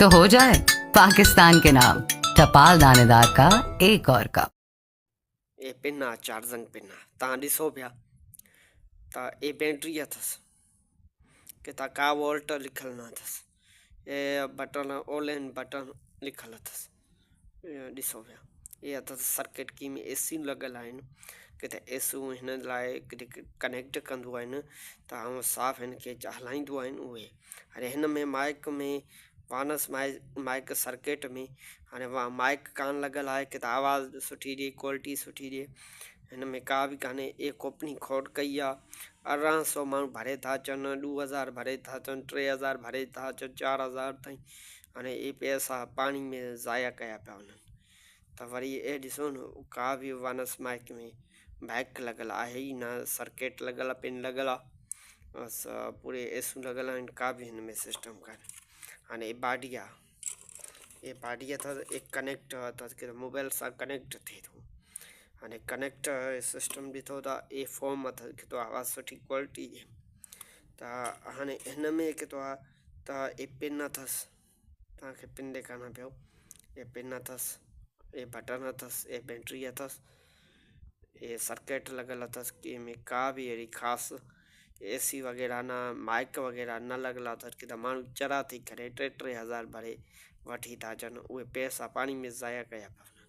तो हो जाए पाकिस्तान के नाम टपाल दानेदार का एक और कप. اي پن آ چارجنگ پن آ تان ڏسو پيا ته اي بيٽري اٿس ڪٿان ڪا وولٽ لکيل نه اٿس اي بٽڻ آنلائن بٽڻ لکيل اٿس ڏسو پيا اي اٿس سرڪٽ ڪي ۾ اي سيون لڳل آهن ڪٿي اي سيون هن لاء ڪنيڪٽ ڪندو آهن ته آئون صاف هن کي هلائيندو آهن اهي هاڻي هن ۾ مائڪ ۾ وانس مائڪ سرڪٽ ۾ هاڻي مائڪ ڪانه لڳل آهي ڪٿي آواز سٺي ڏي ڪوالٽي سٺي ڏي هن ۾ ڪا به ڪانهي اي ڪوپني کوٽ ڪئي آ 1800 ماڻهو ڀري ٿا اچن، 2000 ڀري ٿا اچن، 3000 ڀري ٿا اچن، 4000 تائين هاڻي اي پئسا پاڻي ۾ ضايع ڪيا پيا وڃن ته وري اي ڏسو نه ڪا به وانس مائڪ ۾ مائڪ لڳل آهي ئي نه سرڪيٽ لڳل آ پن لڳل آ بس پوري ايسون لڳل آهن ڪا به هن ۾ سسٽم ڪانهي هاڻي اي باڊي آ اي باڊي اٿس اي ڪنيڪٽ اٿس ڪي موبائل سان ڪنيڪٽ ٿئي ٿو هاڻي ڪنيڪٽ سسٽم ڏٺو ته اي فوم اٿس ڪي تو آواز سٺي ڪوالٽي جي ته هاڻي هن ۾ ڪي تو آ ته اي پن اٿس توهان کي پن ڏيکارڻ پيو اي پن اٿس اي بٽڻ اٿس اي بيٽري اٿس اي سرڪيٽ لڳل اٿس ڪي ۾ ڪا به اهڙي خاص اي سي وغيره نه مائڪ وغيره نه لڳل اٿس ڪي ته ماڻهو چرا ٿي ڪري ٽي ٽي هزار ڀري وٺي ٿا اچن اهي پئسا پاڻي ۾ ضايع ڪيا پيا وڃن.